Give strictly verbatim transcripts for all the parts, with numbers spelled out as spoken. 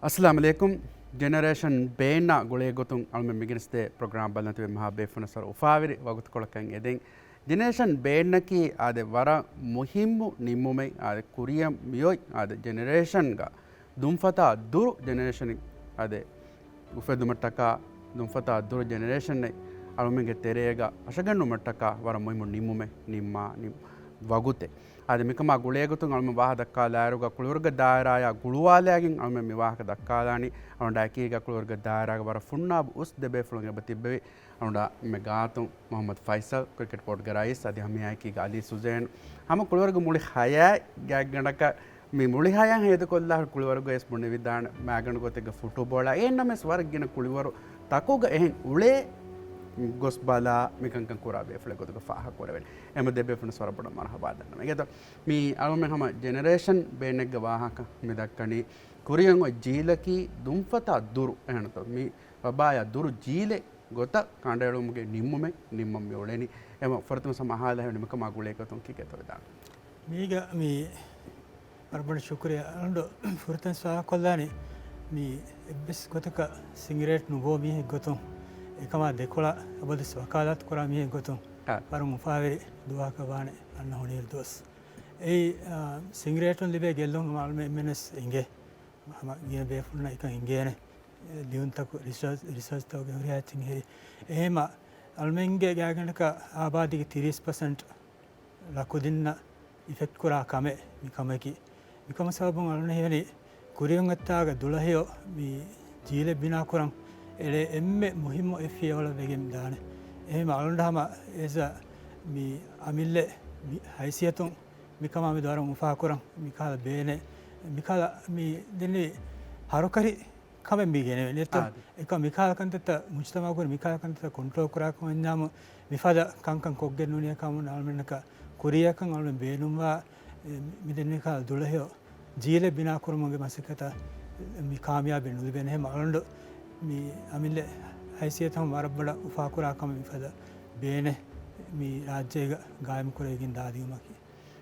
އައްސަލާމު ޢަލައިކުމް. ޖެނެރޭޝަން ބޭން ގުޅޭ ގޮތުން އަޅުމެން މިގެނެސްދޭ ޕްރޮގްރާމް ބަލަން ތިބޭ މަހާ ބޭފުން ސަރ އުފާވެރި ވަގުތުކޮޅަކަށް އެދެން. ޖެނެރޭޝަން ބޭންއަކީ އާދެ ވަރަށް މުހިއްމު ނިންމުމެއް. އާދެ ކުރިއަށް މިއޮތް އާދެ ޖެނެރޭޝަންގަ ދުންފަތާ ދުރު ޖެނެރޭޝަނެއް އާދެ އުފެދުމަށްޓަކާ، ދުންފަތާ ދުރު ޖެނެރޭޝަނެއް އަޅުމެންގެ ތެރޭގަ ހަށަގަންނުމަށްޓަކާ ވަރަށް މުހިއްމު ނިންމުމެއް ނިންމާ ނިން ވަގުތެއް. އާދެ މިކަމާ ގުޅޭގޮތުން އަޅުމެން ވާހަކަ ދައްކާލާއިރުގަ ކުޅިވަރުގެ ދާއިރާޔާ ގުޅުވާލައިގެން އަޅުމެން މި ވާހަކަ ދައްކާލާނީ. އަޅުގަނޑާ އެކީގަ ކުޅިވަރުގެ ދާއިރާގަ ވަރަށް ފުންނާބު އުސް ދެބޭފުޅުން އެބަ ތިއްބެވި. އަޅުގަނޑާ މެ ގާތުން މުޙައްމަދު ފައިސަލް، ކްރިކެޓް ބޯޑްގެ ރައީސް، އަދި ހަމައެކީގަ އަލީ ސުޒޭން، ހަމަ ކުޅިވަރުގެ މުޅި ހަޔާތް ގާތްގަނޑަކަށް މި މުޅި ހަޔާތް ހޭދަކޮށްލާ ކުޅިވަރުގަ ވެސް ބުނެވިދާނެ މާގަނޑު ގޮތެއްގަ ފުޓުބޯޅަ އެހެންނަމަވެސް ވަރަށް ގިނަ ކުޅިވަރު ތަކުގަ އެހެން އުޅޭ ގޮސް ބަލާ މިކަންކަން ކުރާ ބޭފުޅެއް ގޮތުގަ ފާހަގަ ކުރެވެން. އެމަ ދެބޭފުނަސް ވަރަށް ބޮޑަށް މަރުޙަބާ ދަންނަވަން. އެގޭތޯ މި އަޅުމެން ހަމަ ޖެނެރޭޝަން ބޭނެއްގެ ވާހަކަ މި ދައްކަނީ ކުރިއަށް އޮތް ޖީލަކީ ދުންފަތާ ދުރު އެހެންތޯ މި ބަބާޔާ ދުރު ޖީލެއް ގޮތަށް ކަނޑައެޅުމުގެ ނިންމުމެއް ނިންމަން މި އުޅެނީ. އެމަ ފުރަތަމަ ހަމަ އަހާލަ ހެން މިކަމާ ގުޅޭ ގޮތުން ކިކޭތޯ ވެދާނެ. މީގަ މި ވަރަށް ބޮޑަށް ޝުކުރިއްޔާ. އަޅުގަނޑު ފުރަތަމަ ފާހަގަކޮށްލާނީ މި އެއްވެސް ގޮތަކަށް ސިނގިރޭޓް ނުބޯ މީހެއް ގޮތުން އެކަމާ ދެކޮޅަށް އަބަދުވެސް ވަކާލާތު ކުރާ މީހެއް ގޮތުން އާ. ވަރަށް އުފާވެރި ދުވަހަކަށް ވާނެ އަންނަ ހޮނިއިރު ދުވަސް. އެއީ، އާ، ސިނގިރޭޓުން ލިބޭ ގެއްލުން ހަމަ އަޅުމެން އެންމެންވެސް އިނގޭ. ހަމަ ގިނަ ބޭފުޅުންނަށް އެކަން އިނގޭނެ. ލިޔުންތަކު، ރިސާޗް، ރިސާޗްތަކުގެ ހުރިހާ އެއްޗެއް ހެރި. އެހެމަ އަޅުމެންގެ ގާތްގަނޑަކަށް އާބާދީގެ ތިރީސް ޕަސެންޓް ލަކުދިންނަށް އިފެކްޓް ކުރާ ކަމެއް މި ކަމަކީ. މިކަމަށް ސަބަބުން އަޅުގަނޑު ހީވަނީ ކުރިއަށް އޮތްތާގަ ދުޅަހެޔޮ މި ޖީލެއް ބިނާ ކުރަން އެޅޭ އެންމެ މުހިއްމު އެއް ފިޔަވަޅަށް ވެގެން ދާނެ. އެހެމަ އަޅުގަނޑު ހަމަ އޭޒަ މި އަމިއްލަ މި ހައިސިއްޔަތުން މިކަމާ މެދު ވަރަށް އުފާކުރަން މިކަހަލަ ބޭނެ، މިކަހަލަ މި ދެންނެވި ހަރުކަށި ކަމެއް މި ގެނެވެނީ އެއްތޯ؟ އާދެ. އެކަމް މިކަހަލަ ކަންތައްތައް މުޖްތަމަޢުގަ މިކަހަލަ ކަންތައްތައް ކޮންޓްރޯލް ކުރާކަމަށް ވަންޏާމު މިފަދަ ކަންކަން ކޮށްގެން ނޫނީ ކަމުން އަޅުމެންނަކަށް ކުރިއަކަށް އަޅުމެން ބޭނުންވާ، އެ، މި ދެންނެވި ކަހަލަ ދުޅަހެޔޮ ޖީލެއް ބިނާކުރުމުގެ މަސައްކަތަށް މި ކާމިޔާބީ ނުލިބޭނެ. އެހެމަ އަޅުގަނޑު މި އަމިއްލަ ހައިސިއްޔަތުން ވަރަށް ބޮޑަށް އުފާކުރާ ކަމެއް މިފަދަ ބޭނެ މި ރާއްޖޭގަ ގާއިމްކުރެވިގެން ދާދިއުމަކީ.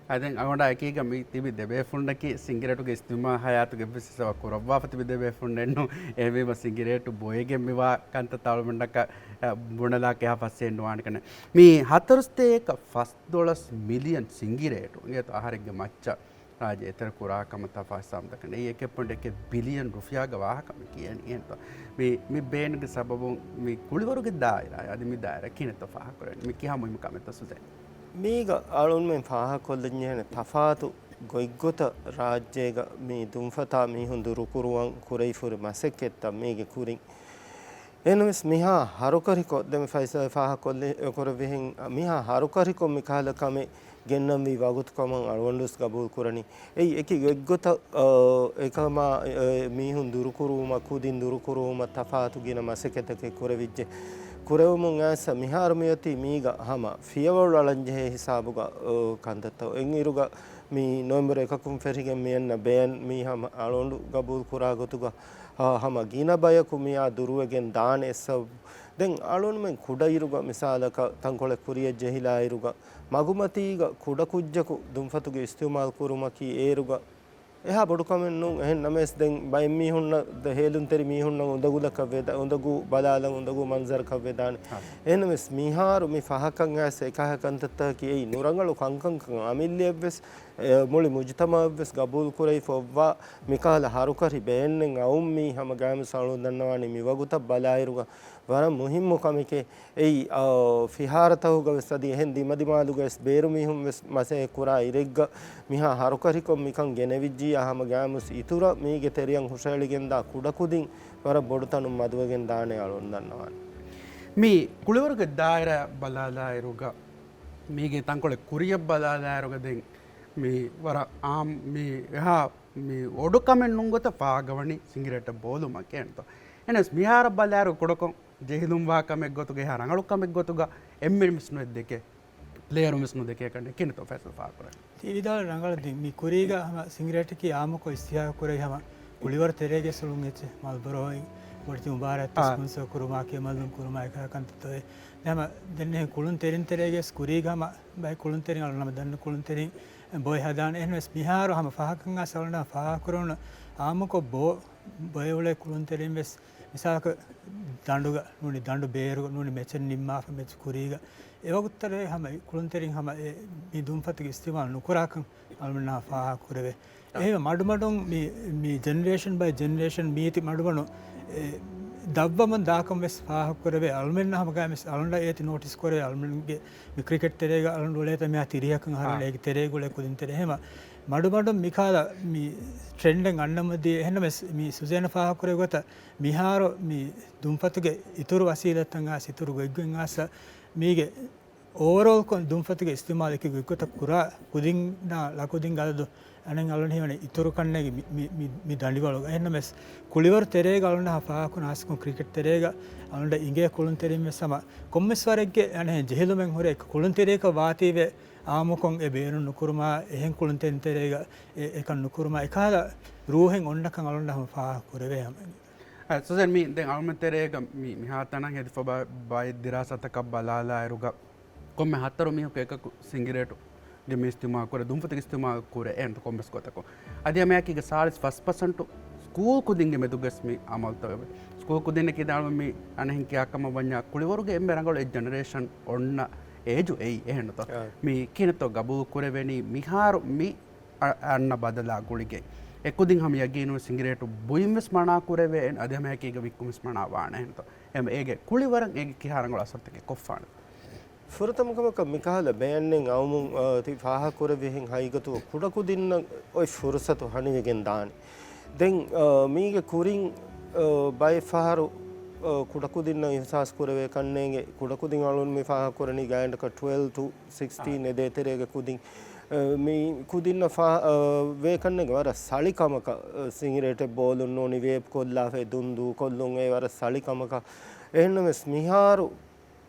އާދެ، އަޅުގަނޑާ އެކީގަ މި ތިބި ދެބޭފުޅުންނަކީ ސިނގިރޭޓުގެ އިސްތިޢުމާލް ހަޔާތުގަ އެއްވެސް ހިސާބަށް ކުރައްވާފަ ތިބި ދެބޭފުޅުންނެއްނު. އެހެންވީމަ ސިނގިރޭޓު ބޮއެގެން މިވާ ކަންތައްތައް އަޅުގަނޑަކަށް، އަ، ބުނެލާ ކިހާ ފަސޭހައެއް ނުވާނެ ކަނެ. މި ހަތަރުސަތޭކަ ފަސްދޮޅަސް މިލިއަން ސިނގިރޭޓު އިނގޭތޯ އަހަރެއްގެ މައްޗަށް ރާއްޖެ އެތެރެ ކުރާ ކަމަށް ތަފާ ހިސާބުން ދައްކަނީ. އެއީ އެކެއް ޕޮއިންޓް އެކެއް ބިލިއަން ރުފިޔާގެ ވާހަކަ މި ކިޔަނީ އެހެންތޯ. މި، މި ބޭންގެ ސަބަބުން މި ކުޅިވަރުގެ ދާއިރާ އަދި މި ދާއިރާ ކިހިނެއްތޯ ފާހަގަކުރަނީ؟ މި ކިހާ މުހިއްމު ކަމެއްތޯ ސުޒޭން؟ މީގަ އަޅުންމެން ފާހަގަކޮށްލަންޖެހޭނެ ތަފާތު ގޮތްގޮތަށް ރާއްޖޭގަ މި ދުންފަތާ މީހުން ދުރުކުރުވަން ކުރެވިފައި ހުރި މަސައްކަތްތައް މީގެ ކުރިން. އެހެންވެސް މިހާ ހަރުކަށިކޮށް ދެން ފައިސާ ފާހަގަކޮށްލި-، ކުރެއްވިހެން މިހާ ހަރުކަށިކޮށް މިކަހަލަ ކަމެއް ގެންނަންވީ ވަގުތުކަމަށް އަޅުގަނޑުވެސް ގަބޫލުކުރަނީ. އެއީ އެކި ގޮތްގޮތަށް، އަ، އެކަމާ، އެ، މީހުން ދުރުކުރުވުމަށް، ކުދިން ދުރުކުރުވުމަށް ތަފާތު ގިނަ މަސައްކަތްތަކެއް ކުރެވިއްޖެ. ކުރެވުމުން އައިސް މިހާރު މިއޮތީ މީގަ ހަމަ ފިޔަވަޅު އަޅަންޖެހޭ ހިސާބުގަ، އަ، ކަންތައްތައް. އެއްއިރުގަ މި ނޮވެމްބަރު އެކަކުން ފެށިގެން މިއަންނަ ބޭން މީ ހަމަ އަޅުގަނޑު ގަބޫލު ކުރާ ގޮތުގަ، އާ، ހަމަ ގިނަ ބަޔަކު މިއާ ދުރުވެގެން ދާނެ އެއްސަބަބު. ދެން އަޅުންމެން ކުޑައިރުގަ މިސާލަކަށް ތަންކޮޅެއް ކުރިއަށް ޖެހިލާއިރުގަ މަގުމަތީގަ ކުޑަކުއްޖަކު ދުންފަތުގެ އިސްތިޢުމާލު ކުރުމަކީ އޭރުގަ އެހާ ބޮޑު ކަމެއް ނޫން. އެހެން ނަމަވެސް ދެން ބައެއް މީހުންނަށް ދަ ހޭލުންތެރި މީހުންނަށް އުނދަގުލަކަށް ވެދާ، އުނދަގޫ ބަލާލަން އުނދަގޫ މަންޒަރަކަށް ވެދާނެ. ހަ. އެހެންނަމަވެސް މިހާރު މި ފަހަކަށް އައިސް އެކަހަ ކަންތައްތަކަކީ އެއީ ނުރަނގަޅު ކަންކަންކަން އަމިއްލައަށްވެސް، އެ، މުޅި މުޖުތަމަޢަށްވެސް ގަބޫލު ކުރެވިފަ އޮއްވާ މިކަހަލަ ހަރުކަށި ބޭންއެއް އައުން މީ ހަމަ ގާމުސް އަޅުން ދަންނަވާނީ މި ވަގުތަށް ބަލާއިރުގަ ވަރަށް މުހިއްމު ކަމެކޭ. އެއީ، އާ، ފިހާރަތަކުގަ ވެސް އަދި އެހެން ދިމަދިމާލުގަ ވެސް ބޭރު މީހުން ވެސް މަސައްކަތް ކުރާ އިރެއްގަ މިހާ ހަރުކަށިކޮށް މިކަން ގެނެވިއްޖިއްޔާ ހަމަ ގާމުސް އިތުރަށް މީގެ ތެރެއަށް ހުށައެޅިގެންދާ ކުޑަކުދިން ވަރަށް ބޮޑު ތަނުން މަދުވެގެން ދާނެ އަޅުން ދަންނަވާނެ. މި ކުޅިވަރުގެ ދާއިރާ ބަލާލާއިރުގަ، މީގެ ތަންކޮޅެއް ކުރިއަށް ބަލާލާއިރުގަ ދެން މި ވަރަށް އާއްމު މި އެހާ މި އޮޑު ކަމެއް ނޫން ގޮތަށް ފާހަގަވަނީ ސިނގިރޭޓަށް ބޯލުމަކީ އެންތޯ. އެނަސް މިހާރަށް ބަލާއިރު ކުޑަކޮށް ޖެހިލުންވާ ކަމެއް ގޮތުގަ އެހާ ރަނގަޅު ކަމެއް ގޮތުގަ އެންމެންވެސް ނުއެއް ދެކޭ، ޕްލޭޔަރުންވެސް ނުދެކޭ ކަން ކިނިތޯ ފައިސަލް ފާހަގަކުރަނީ. ތި ވިދާޅު ރަނގަޅަށް ދިން މި ކުރީގަ ހަމަ ސިނގިރޭޓަކީ އާއްމުކޮށް އިސްތިހާރު ކުރެވި ހަމަ ކުޅިވަރު ތެރޭގެ ސުޅުން އެއްޗެއް މަލްބޮރޯއިން ވޮޑިތި މުބާރާތްތައް އާ. ސްޕޮންސަރ ކުރުމާ ކެމަލުން ކުރުމާ އެކަހަ ކަންތައްތޯއޭ. ހަމަ ދެންނެހި ކުޅުން ތެރިން ތެރޭގެ ސް ކުރީގަ ހަމަ ބައެއް ކުޅުންތެރިން އަޅުން ހަމަ ދަންނަ ކުޅުންތެރިން ބޮއެ ހަދާނެ. އެހެންވެސް މިހާރު ހަމަ ފާހަކަން އަސް އަޅުން ފާހަކުރުން އާއްމުކޮށް ބޯ ބޮއެ އުޅޭ ކުޅުންތެރިން ވެސް މިސާލަކަށް ދަނޑުގަ ނޫނީ، ދަނޑު ބޭރުގަ ނޫނީ، މެޗެއް ނިންމާފަ މެޗް ކުރީގަ އެ ވަގުތުތަރޭ ހަމަ ކުޅުންތެރިން ހަމަ އެ މި ދުންފަތުގެ އިސްތިމާލު ނުކުރާކަން އަޅުމެންނާ ފާހަގަ ކުރެވޭ. އާ. އެހެންވެ މަޑުމަޑުން މި، މި ޖެނެރޭޝަން ބައި ޖެނެރޭޝަން މީތި މަޑުމަޑުން އެ ދަށްވަމުން ދާކަން ވެސް ފާހަގަ ކުރެވޭ. އަޅުމެންނަށް ހަމަ ގާތް ވެސް އަޅުންނަށް އޭތި ނޯޓިސް ކުރެވޭ. އަޅުމެންގެ މި ކްރިކެޓް ތެރޭގަ އަޅުން އުޅޭތަ މިހާ ތިރީހަކަށް އަހަރު އާ. އޭގެ ތެރޭގަ އުޅޭ ކުދިން ތެރޭ. އެހެންވެ މަޑުމަޑުން މިކާލަ މި ޓްރެންޑެއް އަންނަމަދީ. އެހެންނަމަވެސް މި ސުޒޭނަ ފާހަގަ ކުރެއްވި ގޮތަށް މިހާރު މި ދުންފަތުގެ އިތުރު ވަސީލަތްތައް އައިސް އިތުރު ގޮތްގޮތް އައިސް މީގެ އޯވަރޯލް ކޮން ދުންފަތުގެ އިސްތިމާލަކީ ގޮތްގޮތަށް ކުރާ ކުދިންނާ ލަކުދިންގެ އަދަދު އަނެއް އަޅުން ހީވަނީ އިތުރު ކަންނޭގެ މި، މި، މި، މި ދަނޑިވަޅުގަ. އެހެންނަމަވެސް ކުޅިވަރު ތެރޭގަ އަޅުންނަށް ފާހަގަކުން ހާއްސަކޮށް ކްރިކެޓް ތެރޭގަ އަޅުންނަށް އިނގޭ ކުޅުންތެރިން ވެސް ހަމަ ކޮންމެސް ވަރެއްގެ އަނެއް ޖެހިލުމެއް ހުރޭ ކުޅުންތެރިޔަކަށް ވާތީވެ އާއްމުކޮށް އެ ބޭނުން ނުކުރުމާ، އެހެން ކުޅުންތެރިން ތެރޭގަ އެ، އެކަން ނުކުރުމާ، އެކަހަލަ ރޫހެއް އޮންނަކަން އަޅުންނަށް ހަމަ ފާހަގަ ކުރެވޭ ހަމަ. އަ، ސުޒޭން، މި ދެން އަޅުމެން ތެރޭގަ މި، މިހާތަނަށް ހެދިފަ ބަ-، ބައެއް ދިރާސާތަކަށް ބަލާލާއިރުގަ ކޮންމެ ހަތަރު މީހަކު އެކަކު ސިނގިރޭޓުގެ މި އިސްތިމާލް ކުރޭ، ދުންފަތުގެ އިސްތިމާލް ކުރޭ އެހެން ކޮންމެސް ގޮތަކުން. އަދި ހަމައެކީގަ ސާޅީސް ފަސް ޕަސެންޓު ސްކޫލް ކުދިންގެ މެދުގަސް މި އަމަލުތައް ވެ. ސްކޫލް ކުދިންނަކީ ދާނަމަ މި އަނެއްހެން ކިޔާކަމަށް ވަންޏާ ކުޅިވަރުގެ އެންމެ ރަނގަޅު އެއް ޖެނެރޭޝަން އޮންނަ އޭޖު އެއީ އެހެންތޯ. އާ. މި ކިހިނެއްތޯ ގަބޫލު ކުރެވެނީ މިހާރު މި އަ-، އަންނަ ބަދަލާ ގުޅިގެން. އެކުދިން ހަމަ ޔަގީނުވެ ސިނގިރޭޓު ބުއިން ވެސް މަނާ ކުރެވޭ، އަދި ހަމައެކީގަ ވިއްކުން ވެސް މަނާ ވާނެ އެހެންތޯ. އެހެން އޭގެ ކުޅިވަރަށް އޭގެ ކިހާ ރަނގަޅު އަސަރުތަކެއް ކޮށްފާނެ؟ ފުރަތަމަ ކަމަކަށް މިކަހަލަ ބޭންއެއް އައުމުން، އަ، ތި ފާހަގަކުރެއްވިހެން ހަގީގަތުގަ ކުޑަކުދިންނަށް އޮތް ފުރުސަތު ހަނިވެގެން ދާނެ. ދެން، އަ، މީގެ ކުރިން، އަ، ބައެއް ފަހަރު، އަ، ކުޑަކުދިންނަށް އިހްސާސް ކުރެވޭ ކަންނޭނގެ، ކުޑަކުދިން އަޅުން މި ފާހަގަކުރަނީ ގާތްގަނޑަކަށް ޓްވެލްވް ޓު ސިކްސްޓީން އާ. އެ ދޭތެރޭގެ ކުދިން، އަ، މި ކުދިންނަށް ފާ-، އަ، ވޭ ކަންނޭނގެ ވަރަށް ސަޅި ކަމަކަށް، އަ، ސިނގިރޭޓެއް ބޯލުން ނޫނީ ވޭޕް ކޮށްލާފައި ދުން ދޫކޮށްލުން އެ ވަރަށް ސަޅި ކަމަކަށް. އެހެންނަމަވެސް މިހާރު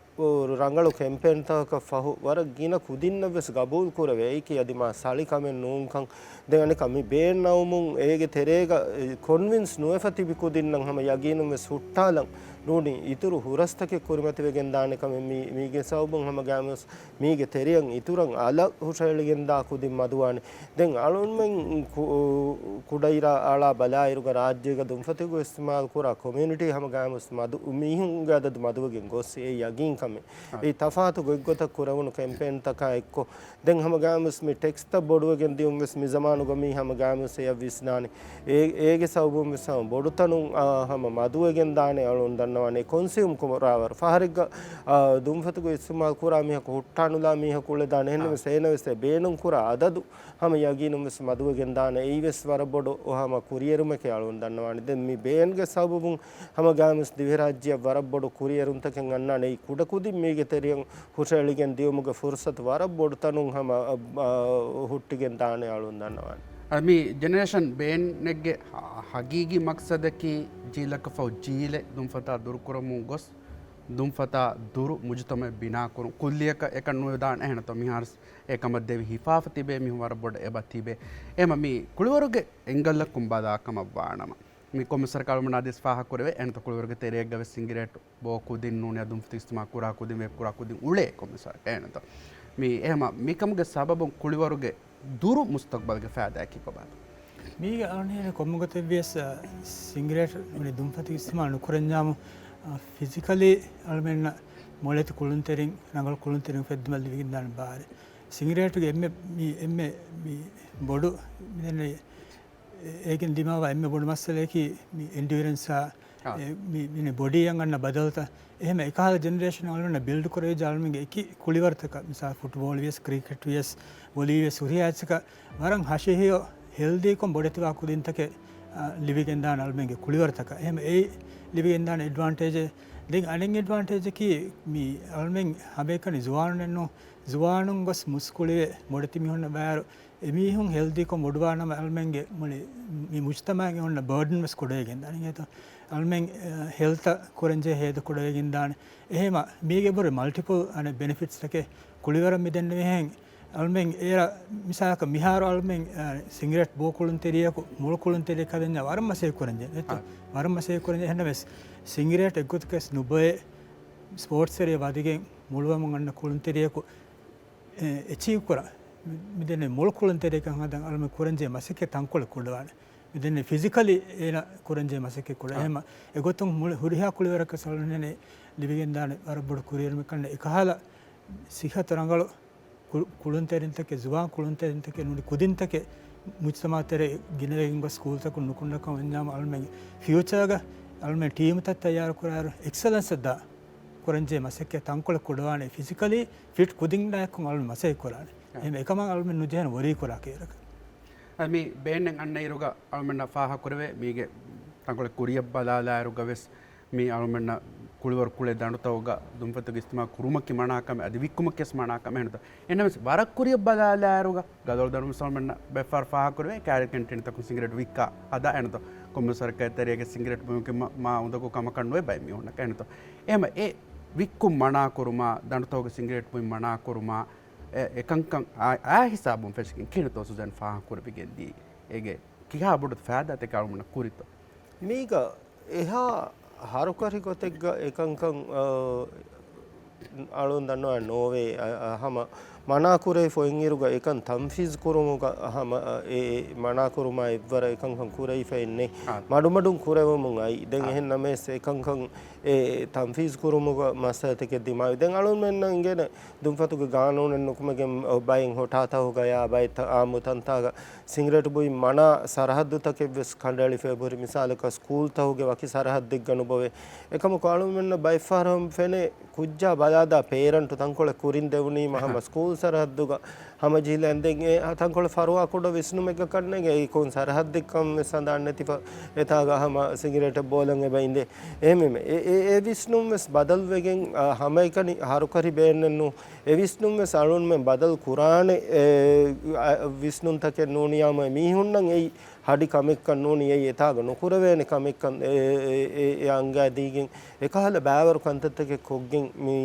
ރަނގަޅު ކެމްޕޭންތަކަކަށް ފަހު، ވަރަށް ގިނަ ކުދިންނަށް ވެސް ގަބޫލު ކުރެވޭ. އެއީކީ އަދި މާ ސަޅި ކަމެއް ނޫންކަން. ދެން އަނެއްކާ މި ބޭން އައުމުން އޭގެ ތެރޭގަ، އެ، ކޮންވިންސް ނުވެފަ ތިބި ކުދިންނަށް ހަމަ ޔަގީނުން ވެސް ހުއްޓާލަން ނޫނީ އިތުރު ހުރަސްތަކެއް ކުރިމަތިވެގެން ދާނެ ކަމެއް. މީ، މީގެ ސަބަބުން ހަމަ ގާމުސް މީގެ ތެރެއަށް އިތުރަށް އަލަށް ހުށަހެޅިގެންދާ ކުދިން މަދުވާނެ. ދެން އަޅުންމެން ކު-، ކުޑައިރާ އަޅާ ބަލާއިރުގަ ރާއްޖޭގަ ދުންފަތުގެ އިސްތިމާލް ކުރާ ކޮމިއުނިޓީ ހަމަ ގާމުސް މަދު، މީހުންގެ އަދަދު މަދުވެގެން ގޮސް އެ ޔަގީން ކަމެއް. އާ. އެއީ ތަފާތު ގޮތްގޮތަށް ކުރެވުނު ކެމްޕޭންތަކާ އެއްކޮށް، ދެން ހަމަ ގާމުސް މި ޓެކްސްތައް ބޮޑުވެގެން ދިޔުން ވެސް މި ޒަމާނުގަ މީ ހަމަ ގާމުސް އެއަށް ވިސްނާނެ. އޭ، އޭގެ ސަބަބުން ވެސް ހަމަ ބޮޑުތަނުން، އާ، ހަމަ މަދުވެގެން ދާނެ އަޅުން ދަންނަވާނެ. ކޮންސިއުމް ކުރާވަރު ފަހަރެއްގަ، އާ، ދުންފަތުގެ އިސްތިމާލް ކުރާ މީހަކު ހުއްޓާނުލާ މީހަކު އުޅެދާނެ. އާ. އެހެންނަމަވެސް އޭނަވެސް އެ ބޭނުން ކުރާ އަދަދު ހަމަ ޔަގީނުން ވެސް މަދުވެގެން ދާނެ. އެއީ ވެސް ވަރަށް ބޮޑު ހަމަ ކުރިއެރުމެކޭ އަޅުން ދަންނަވާނެ. ދެން މި ބޭންގެ ސަބަބުން ހަމަ ގާމުސް ދިވެހިރާއްޖެއަށް ވަރަށް ބޮޑު ކުރިއެރުންތަކެއް އަންނާނެ. އެއީ ކުޑަކުދިން މީގެ ތެރެއަށް ހުށައެޅިގެން ދިޔުމުގެ ފުރުސަތު ވަރަށް ބޮޑު ތަނުން ހަމަ، އަ، އަ، ހުއްޓިގެން ދާނެ އަޅުން ދަންނަވާނެ. އަ، މި ޖެނެރޭޝަން ބޭންއެއްގެ ހަ-، ހަގީގީ މަޤްޞަދަކީ ޖީލަކަށް ފަހު ޖީލެއް ދުންފަތާ ދުރުކުރަމުން ގޮސް، ދުންފަތާ ދުރު މުޖުތަމަޢެއް ބިނާކުރުން. ކުއްލިއަކަށް އެކަން ނުވެދާނެ އެހެންތޯ. މިހާރު އެކަމަށް ދެވި ހިފާފަ ތިބޭ މީހުން ވަރަށް ބޮޑަށް އެބަ ތިބޭ. އެހެމަ މި ކުޅިވަރުގެ އެންގަލަކުން ބަލާ ކަމަށް ވާނަމަ، މި ކޮންމެ ސަރަކާރު މަނާދީސް ފާހަގަކުރެވޭ. އެންތޯ ކުޅިވަރުގެ ތެރެއެއްގަ ވެސް ސިނގިރޭޓު ބޯ ކުދިން ނޫނީ ދުންފަތު އިސްތިމާ ކުރާ ކުދިން ވޭޕް ކުރާ ކުދިން އުޅޭ ކޮންމެ ސަރަކާރެއް ނެތޯ. މި އެހެމަ މިކަމުގެ ސަބަބުން ކުޅިވަރުގެ ދުރު މުސްތަޤްބަލްގެ ފައިދާއަކީ ކޮބާތޯ؟ މީގެ އަޅުން ހީވަނީ ކޮންމެ ގޮތެއް ވިޔަސް، އަ، ސިނގިރޭޓް ނޫނީ ދުންފަތު އިސްތިމާލް ނުކުރަންޏާމު، އަ، ފިޒިކަލީ އަޅުމެންނަށް މޮޅެތި ކުޅުންތެރިން، ރަނގަޅު ކުޅުންތެރިން އުފެއްދުމަށް ލިބިގެންދާނެ ބާރެއް. ސިނގިރޭޓުގެ އެންމެ މި، އެންމެ މި ބޮޑު މިދެންނެވި އޭގެން ދިމާވާ އެންމެ ބޮޑު މައްސަލައަކީ މި އެންޑިއުރެންސާ، އާ. އެ، މި، މި ބޮޑީއަށް އަންނަ ބަދަލުތައް. އެހެމަ އެކަހަލަ ޖެނެރޭޝަން އަޅުމެންނަށް ބިލްޑް ކުރެވިއްޖެ އަޅުމެންގެ އެކި ކުޅިވަރުތަކަށް، މިސާލް ފުޓްބޯޅަ ވިޔަސް، ކްރިކެޓް ވިޔަސް، ވޮލީ ވިޔަސް، ހުރިހާ އެއްޗަކަށް ވަރަށް ހަށިހެޔޮ ހެލްދީކޮށް ބޮޑެތިވާ ކުދިންތަކެއް، އާ، ލިބިގެންދާނެ އަޅުމެންގެ ކުޅިވަރުތަކަށް. އެހެމަ އެއީ ލިބިގެންދާނެ އެޑްވާންޓޭޖެއް. ދެން އަނެއް އެޑްވާންޓޭޖަކީ މި އަޅުމެން ހަމައެކަނި ޒުވާނުންނެއްނު، ޒުވާނުން ގޮސް މުސްކުޅިވެ ބޮޑެތި މީހުންނަށް ވާއިރު އެމީހުން ހެލްދީކޮށް ބޮޑުވާނަމަ އަޅުމެންގެ މުޅި މި މުޖުތަމަޢުގެ އޮންނަ ބާޑަން ވެސް ކުޑަވެގެން ދާނެ. އެހެންތޯ އަޅުމެން، އަ، ހެލްތަށް ކުރަންޖެހޭ ހޭދަ ކުޑަވެގެން ދާނެ. އެހެމަ މީގެ އެބަހުރި މަލްޓިޕަލް އަނެއް ބެނިފިޓްސްތަކެއް ކުޅިވަރަށް މިދެންނެވިހެން އަޅުމެން އޭރަށް މިސާލަކަށް މިހާރު އަޅުމެން، އަ، ސިނގިރޭޓް ބޯ ކުޅުންތެރިޔަކު މޮޅު ކުޅުންތެރިޔަކަށް ހަދަންޏާ ވަރަށް މަސައްކަތް ކުރަންޖެހޭ. އެހެންތޯ؟ އާ. ވަރަށް މަސައްކަތް ކުރަންޖެހޭ. އެހެންނަމަވެސް ސިނގިރޭޓް އެއްގޮތަކަށް ނުބޮއެ ސްޕޯޓްސް ތެރެއަށް ވަދެގެން މޮޅުވަމުން އަންނަ ކުޅުންތެރިޔަކު އެ، އެޗީވް ކުރާ، މި، މިދެންނެވި މޮޅު ކުޅުންތެރިޔަކަށް ހަދަން އަޅުމެން ކުރަންޖެހޭ މަސައްކަތް ތަންކޮޅެއް ކުޑަވާނެ. މިދެންނެ ފިޒިކަލީ އޭނަ ކުރަންޖެހޭ މަސައްކަތް ކުރަން. އާ. އެހެމަ އެގޮތުން މުޅި ހުރިހާ ކުޅިވަރަކަށް އަޅުގަނޑުމެން ލިބިގެންދާނެ ވަރަށް ބޮޑު ކުރިއެރުމެއް ކަންނެ އެކަހަލަ ސިއްހަތު ރަނގަޅު ކު-، ކުޅުންތެރިންތަކެއް، ޒުވާން ކުޅުންތެރިންތަކެއް ނޫނީ ކުދިންތަކެއް މުޖްތަމަޢު ތެރޭ ގިނަވެގެން ގޮސް ސްކޫލްތަކުން ނުކުންނަކަމަށް ވަންޏާމު އަޅުމެން ފިއުޗާގަ އަޅުމެން ޓީމުތައް ތައްޔާރު ކުރާއިރު އެކްސެލެންސަށް ދާ ކުރަންޖެހޭ މަސައްކަތް ތަންކޮޅެއް ކުޑަވާނެ ފިޒިކަލީ ފިޓް ކުދިންނާއެކު އަޅުމެން މަސައްކަތް ކުރާނެ. އާ. އެހެން އެކަމަށް އަޅުމެން ނުޖެހޭނެ ވަރީ ކުރާ ކައިރަކަށް. އަދި މި ބޭންނެއް އަންނަ އިރުގަ އަޅުމެންނަށް ފާހަގަކުރެވޭ މީގެ ތަންކޮޅެއް ކުރިއަށް ބަލާލާއިރުގަ ވެސް މި އަޅުމެންނަށް ކުޅިވަރު ކުޅޭ ދަނޑުތަކުގަ ދުންފަތުގެ އިސްތިމާލް ކުރުމަކީ މަނާކަމެއް، އަދި ވިއްކުމަކީ ވެސް މަނާކަމެއް އެހެންތޯ. އެހެންނަމަވެސް ވަރަށް ކުރިއަށް ބަލާލާއިރުގަ ގަދޮޅު ދަނޑު މިސާލު މެންނަށް ބައެއް ފަހަރު ފާހަގަކުރެވޭ ކާރި ކެންޓީންތަކުން ސިނގިރޭޓް ވިއްކާ ހަދާ އެހެންތޯ. ކޮންމެ ސަރަކަށް ތެރޭގެ ސިނގިރޭޓް ބުއިމަކީ މާ، މާ އުނދަގޫ ކަމަކަށް ނުވޭ ބައެއް މީހުންނަކަށް އެހެންތޯ. އެހެމަ އެ ވިއްކުން މަނާކުރުމާ، ދަނޑުތަކުގެ ސިނގިރޭޓް ބުއިން މަނާކުރުމާ، އެ، އެކަންކަން އާ، އާ ހިސާބުން ފެށިގެން ކިހިނެއްތޯ ސުޒަން ފާހަގަކުރެވިގެން ދީ؟ އޭގެ ކިހާ ބޮޑު ފައިދާތަކެއް އަޅުގަނޑަށް ކުރިތޯ؟ މީގަ އެހާ ހަރުކަށި ގޮތެއްގަ އެކަންކަން، އަ، އަޅުން ދަންނަވާ ނޯވޭ، އަ، އަ، ހަމަ މަނާކުރެވިފަ އޮތްއިރުގަ އެކަން ތަންފީޒް ކުރުމުގަ ހަމަ، އަ، އެ، އެ މަނާކުރުމާ އެއްވަރަށް އެކަންކަން ކުރެވިފައެއް ނެތް. އާ. މަޑުމަޑުން ކުރެވެމުން އައި. ދެން އާ. އެހެން ނަމަވެސް އެކަންކަން އެ ތަންފީޒް ކުރުމުގަ މައްސަލަތަކެއް ދިމާވި. ދެން އަޅުންމެންނަށް އިނގޭނެ ދުންފަތުގެ ގާނޫނެއް ނުކުމެގެން ބައެއް ހޮޓާތަކުގަޔާ ބައެއް ތަ-، އާއްމު ތަންތާގަ ސިނގިރޭޓް ބުއިން މަނާ ސަރަހައްދުތަކެއް ވެސް ކަނޑައެޅިފަ އެބަހުރި. މިސާލަކަށް ސްކޫލްތަކުގެ ވަކި ސަރަހައްދެއްގަ ނުބޮވޭ. އެކަމަކު އަޅުންމެންނަށް ބައެއްފަހަރަށް ފެނޭ ކުއްޖާ ބަލާދާ ޕޭރެންޓު ތަންކޮޅެއް ކުރިން ދެވުނީމަ ހަމަ ސްކޫލް ސަރަހައްދުގަ ހަމަޖެހިލަން. ދެން އެ ތަންކޮޅެއް ފަރުވާ ކުޑަ ވިސްނުމެއްގަ ކަންނޭނގެ އެއީ ކޮން ސަރަހައްދެއްކަން ވެސް ހަނދާން ނެތިފަ އެތާގަ ހަމަ ސިނގިރޭޓެއް ބޯލަން އެބަ އިނދޭ. އެހެންވީމަ އެ، އެ، އެ ވިސްނުން ވެސް ބަދަލުވެގެން، އަ، ހަމައެކަނި ހަރުކަށި ބޭންނެއްނު. އެ ވިސްނުން ވެސް އަޅުންމެން ބަދަލު ކުރާނެ، އެ، އަ، ވިސްނުންތަކެއް ނޫނިޔާމަ މީހުންނަށް އެއީ ހަޑި ކަމެއްކަން ނޫނީ އެއީ އެތާގަ ނުކުރެވޭނެ ކަމެއްކަން އެ، އެ، އެ، އެ އަންގާދީގެން އެކަހަލަ ބާވަރު ކަންތައްތަކެއް ކޮށްގެން މި،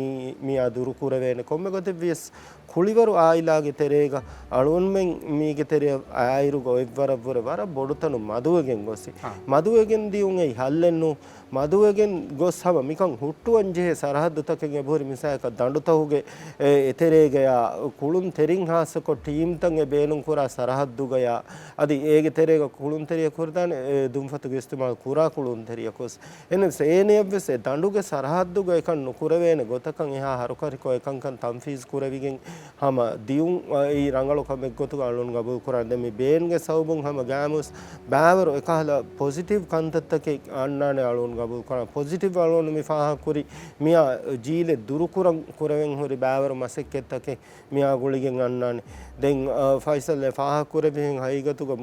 މިއާ ދުރުކުރެވޭނެ. ކޮންމެ ގޮތެއްވިޔަސް ކުޅިވަރު އާއިލާގެ ތެރޭގަ އަޅުންމެން މީގެ ތެރެއަށް އައިއިރުގަ އޮތްވަރަށްވުރެ ވަރަށް ބޮޑުތަނުން މަދުވެގެން ގޮސް، އާ. މަދުވެގެން ދިޔުން އެއީ ހައްލެއްނޫ. މަދުވެގެން ގޮސް ހަމަ މިކަން ހުއްޓުވަން ޖެހޭ ސަރަހައްދުތަކެއް އެބަހުރި. މިސާލަކަށް ދަނޑުތަކުގެ އެ، އެތެރޭގަޔާ ކުޅުންތެރިން ހާއްސަކޮށް ޓީމްތައް އެ ބޭނުންކުރާ ސަރަހައްދުގަޔާ އަދި އޭގެ ތެރޭގަ ކުޅުންތެރިޔަކު ހުރިދާނެ އެ ދުންފަތުގެ އިސްތިމާލް ކުރާ ކުޅުންތެރިޔަކުވެސް. އެހެންވެސް އޭނަޔަށްވެސް އެ ދަނޑުގެ ސަރަހައްދުގަ އެކަން ނުކުރެވޭނެ ގޮތަކަށް އެހާ ހަރުކަށިކޮށް އެކަންކަން ތަންފީޒް ކުރެވިގެން ހަމަ ދިޔުން އެއީ ރަނގަޅު ކަމެއް ގޮތުގަ އަޅުން ގަބޫލުކުރާނެ. ދެން މި ބޭންގެ ސަބަބުން ހަމަ ގާމުސް ބާވަރު އެކަހަލަ ޕޮޒިޓިވް ކަންތައްތަކެއް އަންނާނެ އަޅުން ގަބޫލުކުރާނެ. ޕޮޒިޓިވް އަޅުން މި ފާހަގަކުރި މިއާ ޖީލެއް ދުރުކުރަން ކުރެވެން ހުރި ބާވަރު މަސައްކަތްތަކެއް މިއާ ގުޅިގެން އަންނާނެ. ދެން، އަ، ފައިސަލް އެ ފާހަގަކުރެއްވިހެން ހަގީގަތުގަ